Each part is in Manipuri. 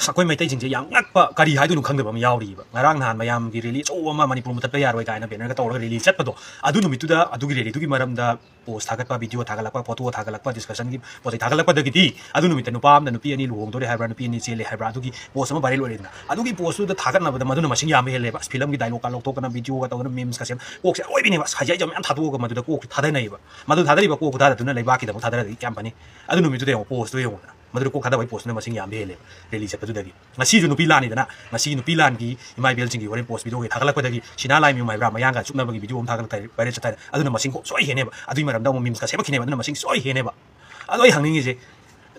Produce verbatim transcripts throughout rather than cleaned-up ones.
ꯑꯁ, ꯑꯩꯈꯣꯏ ꯃꯩꯇꯩꯁꯤꯡꯁꯦ ꯌꯥꯝ ꯉꯛꯄ, ꯀꯔꯤ ꯍꯥꯏꯗꯣꯏꯅꯣ ꯈꯪꯗꯕ ꯑꯃ ꯌꯥꯎꯔꯤꯕ꯫ ꯉꯔꯥꯡ ꯅꯍꯥꯟ ꯃꯌꯥꯝꯒꯤ ꯔꯦꯂꯤ ꯑꯆꯧꯕ ꯑꯃ, "ꯃꯅꯤꯄꯨꯔ ꯃꯨꯊꯠꯄ ꯌꯥꯔꯣꯏ" ꯀꯥꯏꯅ ꯕꯦꯅꯔꯒ ꯇꯧꯔꯒ ꯔꯦꯂꯤ ꯆꯠꯄꯗꯣ, ꯑꯗꯨ ꯅꯨꯃꯤꯠꯇꯨꯗ ꯑꯗꯨꯒꯤ ꯔꯦꯂꯤꯗꯨꯒꯤ ꯃꯔꯝꯗ ꯄꯣꯁ ꯊꯥꯒꯠꯄ, ꯚꯤꯗꯤꯑꯣ ꯊꯥꯒꯠꯂꯛꯄ, ꯐꯣꯇꯣ ꯊꯥꯒꯠꯂꯛꯄ, ꯗꯤꯁꯀꯁꯟꯒꯤ ꯄꯣꯠ ꯆꯩ ꯊꯥꯒꯠꯂꯛꯄꯗꯒꯤꯗꯤ ꯑꯗꯨ ꯅꯨꯃꯤꯠꯇ ꯅꯨꯄꯥ ꯑꯃꯅ ꯅꯨꯄꯤ ꯑꯅꯤ ꯂꯨꯍꯣꯡꯗꯣꯔꯦ ꯍꯥꯏꯕ꯭ꯔꯥ, ꯅꯨꯄꯤ ꯑꯅꯤ ꯆꯦꯜꯂꯦ ꯍꯥꯏꯕ꯭ꯔꯥ, ꯑꯗꯨꯒꯤ ꯄꯣꯁ ꯑꯃ ꯚꯥꯏꯔꯦꯜ ꯑꯣꯏꯔꯦꯗꯅ, ꯑꯗꯨꯒꯤ ꯄꯣꯁꯇꯨꯗ ꯊꯥꯒꯠꯅꯕꯗ ꯃꯗꯨꯅ ꯃꯁꯤꯡ ꯌꯥꯝꯕ ꯍꯦꯜꯂꯦꯕ꯫ ꯑꯁ, ꯐꯤꯂꯝꯒꯤ ꯗꯥꯏꯂꯣꯒ ꯂꯧꯊꯣꯛꯇꯅ, ꯚꯤꯗꯤꯑꯣꯒ ꯇꯧꯗꯅ, ꯃꯤꯝꯁꯀ ꯁꯦꯝ, ꯀꯣꯛꯁꯦ ꯑꯔꯣꯏꯕꯤꯅꯦꯕ꯫ ꯑꯁ, ꯍꯥꯏꯖ ꯍꯥꯏꯖ ꯃꯌꯥꯝ ꯊꯥꯗꯣꯛꯑꯒ ꯃꯗꯨꯗ ꯀꯣꯛꯁꯦ ꯊꯥꯗꯅꯩꯕ꯫ ꯃꯗꯨ ꯊꯥꯗꯔꯤꯕ ꯀꯣꯛ ꯈꯨꯊꯥꯗꯗꯨꯅ ꯂꯩꯕꯥꯛꯀꯤꯗꯃꯛ ꯊꯥꯗꯔꯗꯤ ꯀꯌꯥꯝ ꯐꯅꯤ? ꯑꯗꯨ ꯅꯨꯃꯤꯠꯇꯨꯗ ꯌꯦꯡꯉꯣ, ꯄꯣꯁꯇꯨ ꯌꯦꯡꯉꯣꯗꯅ꯫ ꯃꯗꯨꯗ ꯀꯣꯛ ꯊꯥꯗꯕꯒꯤ ꯄꯣꯁꯇꯨꯅ ꯃꯁꯤꯡ ꯌꯥꯝꯕ ꯍꯦꯜꯂꯦꯕ ꯔꯦꯂꯤ ꯆꯠꯄꯗꯨꯗꯒꯤ꯫ ꯉꯁꯤꯁꯨ ꯅꯨꯄꯤ ꯂꯥꯟꯅꯤꯗꯅ, ꯉꯁꯤ ꯅꯨꯄꯤ ꯂꯥꯟꯒꯤ ꯏꯃꯥ ꯏꯕꯦꯜꯁꯤꯡꯒꯤ ꯍꯣꯔꯦꯟ ꯄꯣꯁ ꯚꯤꯗꯤꯑꯣꯒꯤ ꯊꯥꯒꯠꯂꯛꯄꯗꯒꯤ ꯁꯤꯅꯥ ꯂꯥꯏꯃꯌꯨꯝ ꯍꯥꯏꯕ꯭ꯔꯥ, ꯃꯌꯥꯡꯒ ꯆꯨꯞꯅꯕꯒꯤ ꯚꯤꯗꯤꯑꯣ ꯑꯃ ꯊꯥꯒꯠꯂꯛꯇꯥꯔꯦ, ꯚꯥꯏꯔꯦꯜ ꯆꯠꯇꯥꯔꯦ꯫ ꯑꯗꯨꯅ ꯃꯁꯤꯡ ꯀꯣ-, ꯁꯣꯏ ꯍꯦꯟꯅꯦꯕ꯫ ꯑꯗꯨꯒꯤ ꯃꯔꯝꯗ ꯑꯃꯨꯛ ꯃꯤꯝꯁꯀ ꯁꯦꯝꯃꯛꯈꯤꯅꯦꯕ꯫ ꯑꯗꯨꯅ ꯃꯁꯤꯡ ꯁꯣꯏ ꯍꯦꯟꯅꯦꯕ꯫ ꯑꯗꯣ ꯑꯩ ꯍꯪꯅꯤꯡꯉꯤꯁꯦ,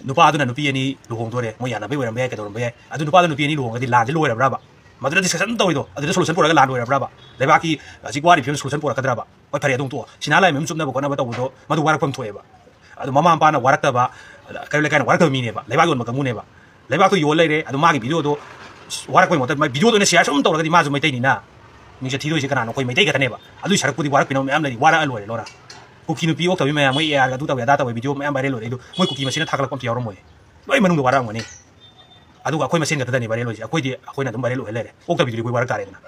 ꯅꯨꯄꯥꯗꯨꯅ ꯅꯨꯄꯤ ꯑꯅꯤ ꯂꯨꯍꯣꯡꯗꯣꯔꯦ, ꯃꯣꯏ ꯌꯥꯅꯕꯩ ꯑꯣꯏꯔꯝꯕ ꯌꯥꯏ, ꯀꯩꯗꯧꯔꯝꯕ ꯌꯥꯏ꯫ ꯑꯗꯨ ꯅꯨꯄꯥꯗꯨ ꯅꯨꯄꯤ ꯑꯅꯤ ꯂꯨꯍꯣꯡꯉꯗꯤ ꯂꯥꯟꯁꯦ ꯂꯣꯏꯔꯕ꯭ꯔꯕ? ꯃꯗꯨꯗ ꯗꯤꯁꯀꯁꯟ ꯇꯧꯔꯤꯗꯣ, ꯑꯗꯨꯗ ꯁꯣꯂꯨꯁꯟ ꯄꯨꯔꯛꯑꯒ ꯂꯥꯟ ꯂꯣꯏꯔꯕ꯭ꯔꯕ? ꯂꯩꯕꯥꯛꯀꯤ ꯍꯧꯖꯤꯛ ꯋꯥꯔꯤꯕ ꯐꯤꯕꯝ ꯁꯣꯂꯨꯁꯟ ꯄꯨꯔꯛꯀꯗ꯭ꯔꯕ? ꯍꯣꯏ, ꯐꯔꯦ, ꯑꯗꯨ ꯇꯣꯛꯑꯣ꯫ ꯁꯤꯅꯥ ꯂꯥꯏꯃꯌꯨꯝ ꯆꯨꯞꯅꯕ ꯈꯣꯠꯅꯕ ꯇꯧꯕꯗꯣ, ꯃꯗꯨ ꯋꯥꯔꯛꯐꯝ ꯊꯣꯛꯑꯦꯕ꯫ ꯑꯗꯨ ꯃꯃꯥ ꯃꯄꯥꯅ ꯋꯥꯔꯛꯇꯕ, ꯀꯩꯔꯣꯜ ꯂꯩꯀꯥꯏꯅ ꯋꯥꯔꯛꯇꯕ ꯃꯤꯅꯦꯕ, ꯂꯩꯕꯥꯛ ꯌꯣꯟꯕ ꯀꯥꯡꯕꯨꯅꯦꯕ꯫ ꯂꯩꯕꯥꯛꯇꯣ ꯌꯣꯜ ꯂꯩꯔꯦ, ꯑꯗꯨ ꯃꯥꯒꯤ ꯚꯤꯗꯤꯑꯣꯗꯣ ꯋꯥꯔꯛꯄꯒꯤ ꯃꯍꯨꯠꯇ ꯃꯥꯏ ꯚꯤꯗꯤꯑꯣꯗ ꯑꯣꯏꯅ ꯁꯤꯌꯥꯔ ꯁꯨꯝ ꯇꯧꯔꯒꯗꯤ ꯃꯥꯁꯨ ꯃꯩꯇꯩꯅꯤꯅ꯫ ꯃꯤꯡꯆꯠ ꯊꯤꯗꯣꯏꯁꯦ ꯀꯅꯥꯅꯣ? ꯑꯩꯈꯣꯏ ꯃꯩꯇꯩ ꯈꯛꯇꯅꯦꯕ꯫ ꯑꯗꯨꯒꯤ ꯁꯔꯨꯛꯄꯨꯗꯤ ꯋꯥꯔꯛꯄꯤꯅꯕ ꯃꯌꯥꯝ ꯂꯩꯔꯤ, ꯋꯥꯔꯛꯑ ꯂꯣꯏꯔꯦ, ꯂꯣꯏꯔꯦ꯫ ꯀꯨꯀꯤ ꯅꯨꯄꯤ ꯑꯣꯛꯇꯕꯤ ꯃꯌꯥꯝ, ꯃꯣꯏ ꯑꯦꯑꯥꯏꯒ ꯑꯗꯨ ꯇꯧꯋꯦ, ꯑꯗꯥ ꯇꯧꯋꯦ, ꯚꯤꯗꯤꯑꯣ ꯃꯌꯥꯝ ꯚꯥꯏꯔꯦꯜ ꯑꯣꯏꯔꯦ, ꯑꯗꯨ ꯃꯣꯏ ꯀꯨꯀꯤ ꯃꯁꯦꯟꯅ ꯊꯥꯒꯠꯂꯛꯄ ꯑꯝꯇ ꯌꯥꯎꯔꯝꯃꯣꯏ꯫ ꯂꯣꯏ ꯃꯅꯨꯡꯗ ꯋꯥꯔꯛꯑꯝꯒꯅꯤ꯫ ꯑꯗꯨꯒ ꯑꯩꯈꯣꯏ ꯃꯁꯦꯟ ꯈꯛꯇꯗꯅꯤ ꯚꯥꯏꯔꯦꯜ ꯑꯣꯏꯁꯦ꯫ ꯑꯩꯈꯣꯏꯗꯤ, ꯑꯩꯈꯣꯏꯅ ꯑꯗꯨꯝ ꯚꯥꯏꯔꯦꯜ ꯑꯣꯏꯍꯜ ꯂꯩꯔꯦ꯫ ꯑꯣꯛꯇꯕꯤꯗꯨꯗꯤ ꯑꯩꯈꯣꯏ ꯋꯥꯔꯛ ꯇꯥꯔꯦꯗꯅ꯫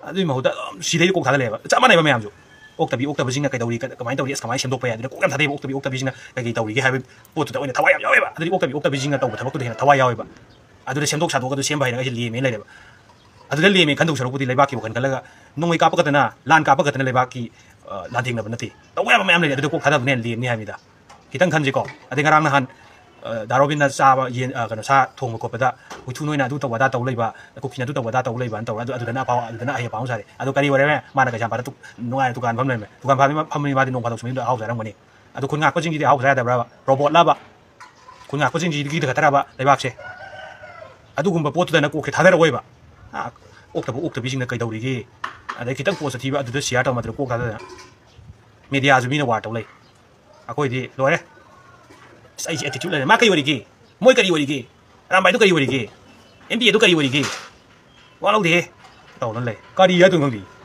ꯑꯗꯨꯒꯤ ꯃꯍꯨꯠꯇ ꯑꯗꯨꯝ ꯁꯤꯗꯩꯗ ꯀꯣꯛ ꯊꯥꯗ ꯂꯩꯌꯦꯕ꯫ ꯆꯞ ꯃꯥꯟꯅꯩꯕ ꯃꯌꯥꯝꯁꯨ꯫ ꯑꯣꯛꯇꯕꯤ, ꯑꯣꯛꯇꯕꯁꯤꯡꯅ ꯀꯩꯗꯧꯔꯤ, ꯀ-, ꯀꯃꯥꯏꯅ ꯇꯧꯔꯤ, ꯑꯁ, ꯀꯃꯥꯏꯅ ꯁꯦꯝꯗꯣꯛꯄ ꯌꯥꯏ, ꯑꯗꯨꯅ ꯀꯣꯛ ꯌꯥꯝ ꯊꯥꯗꯩꯕ꯫ ꯑꯣꯛꯇꯕꯤ, ꯑꯣꯛꯇꯕꯤꯁꯤꯡꯅ ꯀꯩꯀꯩ ꯇꯧꯔꯤꯒꯦ ꯍꯥꯏꯕ ꯄꯣꯠꯇꯨꯗ ꯑꯣꯏꯅ ꯊꯋꯥꯏ ꯌꯥꯝ ꯌꯥꯎꯋꯦꯕ꯫ ꯑꯗꯨꯗꯤ ꯑꯣꯛꯇꯕꯤ, ꯑꯣꯛꯇꯕꯤꯁꯤꯡꯅ ꯇꯧꯕ ꯊꯕꯛꯇꯨꯗ ꯍꯦꯟꯅ ꯊꯋꯥꯏ ꯌꯥꯎꯋꯦꯕ꯫ ꯑꯗꯨꯗ ꯁꯦꯝꯗꯣꯛ ꯁꯥꯗꯣꯛꯑꯒ ꯑꯗꯨ ꯁꯦꯝꯕ ꯍꯩꯔꯒ ꯑꯩꯁꯦ ꯂꯦꯝꯃꯦ ꯂꯩꯔꯦꯕ꯫ ꯑꯗꯨꯗ ꯂꯦꯝꯃꯦ ꯈꯟꯗꯧ ꯁꯔꯨꯛꯄꯨꯗꯤ ꯂꯩꯕꯥꯛꯀꯤ ꯋꯥꯈꯜ ꯈꯜꯂꯒ ꯅꯣꯡꯃꯩ ꯀꯥꯞꯄ ꯈꯛꯇꯅ, ꯂꯥꯟ ꯀꯥꯞꯄ ꯈꯛꯇꯅ ꯂꯩꯕꯥꯛꯀꯤ, ꯑ, ꯂꯥꯟꯊꯦꯡꯅꯕ ꯅꯠꯇꯦ꯫ ꯇꯧꯕ ꯌꯥꯕ ꯃꯌꯥꯝ ꯂꯩꯔꯦ꯫ ꯑꯗꯨꯗ ꯀꯣꯛ ꯊꯥꯗꯕꯅ ꯍꯦꯟꯅ ꯂꯦꯝꯅꯤ ꯍꯥꯏꯕꯅꯤꯗ꯫ ꯈꯤꯇꯪ ꯈꯟꯁꯤꯀꯣ꯫ ꯑꯗꯩ ꯉꯔꯥꯡ ꯅꯍꯥꯟ, ꯑ, ꯗꯥ ꯔꯣꯕꯤꯟꯅ ꯆꯥꯕ ꯌꯦꯟ, ꯑ, ꯀꯩꯅꯣ, ꯁꯥ ꯊꯣꯡꯕ ꯈꯣꯠꯄꯗ ꯍꯨꯏꯊꯨ ꯅꯣꯏꯅ ꯑꯗꯨ ꯇꯧꯕ ꯑꯗꯥ ꯇꯧ ꯂꯩꯕ, ꯀꯨꯀꯤꯅ ꯑꯗꯨ ꯇꯧꯕ ꯑꯗꯥ ꯇꯧ ꯂꯩꯕꯅ ꯇꯧꯔ, ꯑꯗꯨ, ꯑꯗꯨꯗꯅ ꯑꯐꯥꯎ, ꯑꯗꯨꯗꯅ ꯑꯍꯩ ꯑꯄꯥꯎ ꯁꯥꯔꯦ꯫ ꯑꯗꯨ ꯀꯔꯤ ꯑꯣꯏꯔꯦ? ꯃꯥꯅ ꯀꯩꯁꯥꯝꯄꯥꯠꯇ ꯇꯨ-, ꯅꯨꯡꯉꯥꯏꯅ ꯗꯨꯀꯥꯟ ꯐꯝ ꯂꯩꯔꯝꯃꯦ꯫ ꯗꯨꯀꯥꯟ ꯐꯝꯃꯤ, ꯐꯝꯃꯤ ꯃꯥꯗꯤ ꯅꯣꯡ ꯐꯥꯗꯣꯛꯁꯨ ꯃꯌꯨꯝꯗ ꯑꯍꯥꯎꯕ ꯆꯥꯔꯝꯒꯅꯤ꯫ ꯑꯗꯨ ꯈꯨꯟ ꯉꯥꯛꯄꯁꯤꯡꯁꯤꯗꯤ ꯑꯍꯥꯎꯕ ꯆꯥ ꯌꯥꯗꯕ꯭ꯔꯕ? ꯔꯣꯕꯣꯠꯂꯕ? ꯈꯨꯟ ꯉꯥꯛꯄꯁꯤꯡꯁꯤꯗꯒꯤ ꯗꯥꯈꯠꯇ꯭ꯔꯕ ꯂꯩꯕꯥꯛꯁꯦ? ꯑꯗꯨꯒꯨꯝꯕ ꯄꯣꯠꯇꯨꯗꯅ ꯀꯣꯛꯁꯦ ꯊꯥꯗꯔꯛꯑꯣꯏꯕ꯫ ꯑꯥ, ꯑꯣꯛꯇꯕ ꯑꯣꯛꯇꯕꯤꯁꯤꯡꯅ ꯀꯩꯗꯧꯔꯤꯒꯦ? ꯑꯗꯩ ꯈꯤꯇꯪ ꯄꯣꯁ ꯑꯊꯤꯕ ꯑꯗꯨꯗ ꯁꯤꯌꯥꯔ ꯇꯧꯔꯝꯕꯗꯨꯗ ꯀꯣꯛ ꯊꯥꯗꯗꯅ꯫ ꯃꯦꯗꯤꯌꯥꯁꯨ ꯃꯤꯅ ꯋꯥꯔ ꯇꯧ ꯂꯩ꯫ ꯑꯩꯈꯣꯏꯗꯤ ꯂꯣꯏꯔꯦ꯫ ꯑꯁ, ꯑꯩꯁꯦ ꯑꯦꯇꯤꯇ꯭ꯌꯨꯠ ꯂꯩꯔꯦ꯫ ꯃꯥ ꯀꯔꯤ ꯑꯣꯏꯔꯤꯒꯦ? ꯃꯣꯏ ꯀꯔꯤ ꯑꯣꯏꯔꯤꯒꯦ? ꯑꯔꯥꯝꯕꯥꯏꯗꯨ ꯀꯔꯤ ꯑꯣꯏꯔꯤꯒꯦ? ꯑꯦꯝ ꯄꯤ ꯑꯦꯗꯨ ꯀꯔꯤ ꯑꯣꯏꯔꯤꯒꯦ? ꯋꯥ ꯂꯧꯗꯦꯍꯦ꯫ ꯇꯧꯗꯅ ꯂꯩ꯫ ꯀꯔꯤ ꯍꯥꯏꯗꯣꯏꯅꯣ ꯈꯪꯗꯦ꯫